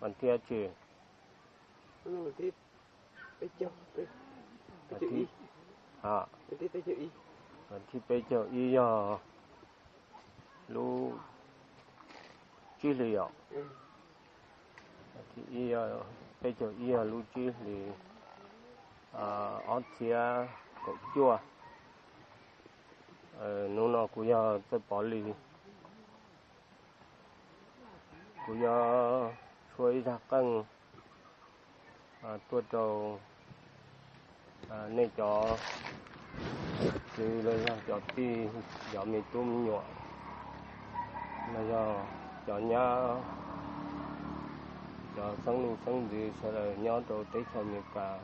Vas thib tsi? Vas thib peb caug ib yog lub tsib hlis os. Vas thib ib, peb caug ib yog lub tsib hlis ob txhiab kaum cuaj. Hnub no kuv yog Txawj Pov Lis, kuv yuav tshuab ib zaj qeej tuaj rau nej cov kwv los yog cov tij, cov me tub me nyuam los yog cov nyab, cov xeeb leej xeeb ntxwv sawv daws nyob rau teb chaws Amelikas.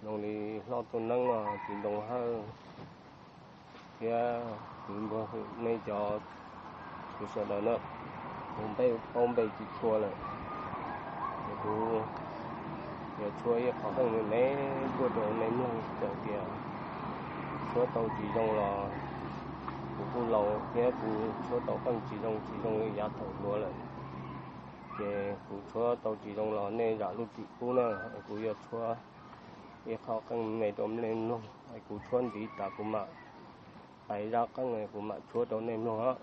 Zoo li Hlob Txuj Neeb los txiv Ntoo Hawj thiab kwv npawg Hwm, nej cov kwv sawv daws na, kuv npe paub npe tsis tshua lawm, ces kuv yuav tshuab ib qho qeej me me tuaj rau nej mloog, txawm tias tshuab tau tsis zoo los kuv kuj laus thiab kuv tshuab tau qeej tsis zoo, tsis zoo li yav thaum hluas lawm. Ces kuv tshuab tau tsis zoo los nej zam lub txim pub na, kuv yuav tshuab ib qho qeej me rau nej mloog, kuv tshuab ntxiv tas kuv mam hais zaj qeej kuv mam tshuab rau nej mloog.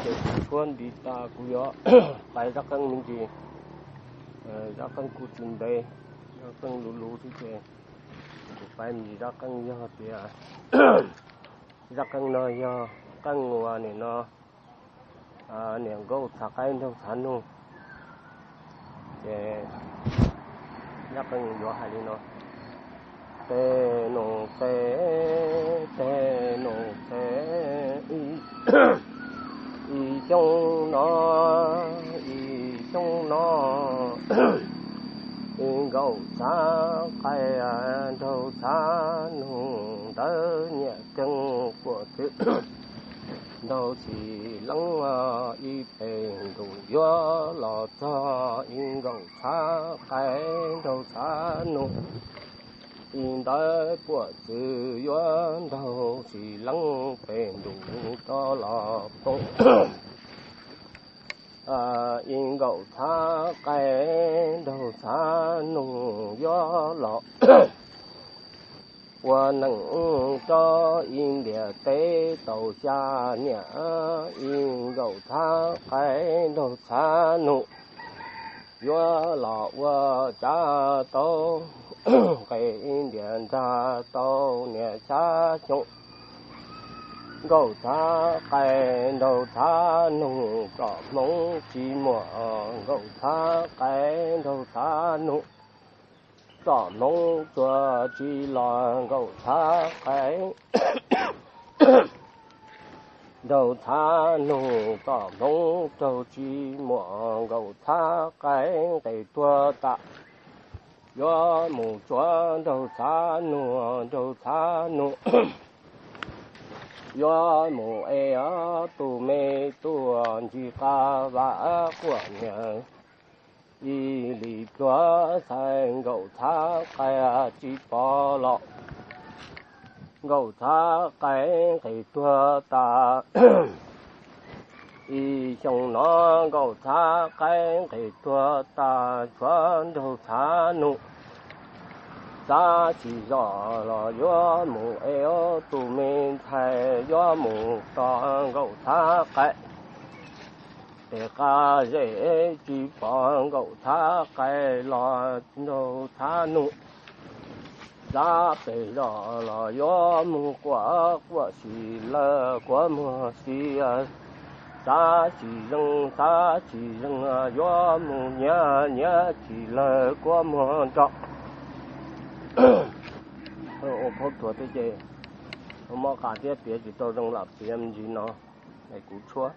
Ces kuv tshuab ntiv tas kuv yuav qai zaj qeej me ntsis. Zaj qeej kuj tsis ntev, zaj qeej luv luv xwb ces kuv qai me ntsis. Zaj qeej yog tias, zaj qeej no yog qeej uas nim no niam nkauj txhav qaib nraug txhav noog. Ces zaj qeej yuav hais li no: Tes noog tes, tes noog tes, ib xyoo no, ib xyoo no, Ib Nkauj Txhab Qaib nraug Txhab Nug ntawd niam keej puam txwv nraug Xis Leeb ib pes ntuj yuav los txog. Ib Nkauj Txhab Qaib nraug Txhab Nug ib ntawd puam txwv yuav nraug Xis Leeb pes ntuj rov los poob. Ib Nkauj Txhab Qaib nraug Txhab Nug yuav los ua neej rau ib ntiaj teb tau xya niam. Ib Nkauj Txhab Qaib nraug Txhab Nug yuav los ua tsav tau nqe ib ntiaj ntag tau niam xya xyoo. Nkauj Txhab Qaib nraug Txhab Nug txoj hmoov tsis muaj. Nkauj Txhab Qaib nraug Txhab Nug txoj hmoov tsuag tsis los. Nkauj Txhab Qaib nraug Txhab Nug txoj hmoov raug tsis muaj. Nkauj Txhab Qaib nqe tuag tas yuav mus tsuav nraug Txhab Nug. Nraug Txhab Nug yuav mus es tus me tuaj ncig qab vaj quaj niam ib li pluag xaiv Nkauj Txhab Qaib tsis pom los. Nkauj Txhab Qaib nqe tuag tas ib xyoo no. Nkauj Txhab Qaib nqe tuag tas tshuav nraug Txhab Nug. Xav tsis zog los yuav mus es tus me ntxhais yuav mus tos Nkauj Txhab Qaib. Pem qab zej tsis pom Nkauj Txhab Qaib los nraug Txhab Nug. Xav pem zog los yuav mus quaj quaj Xis Leeb kua muag xiav. Xav tsis zoo xav tsis zoo yuav mus nyiav nyiav Xis Leeb kua muag nrog. Ua phaub tuag thiab ces mob qas thiab piav tsis tau zoo lam piav me ntsis no es kuv tshuab.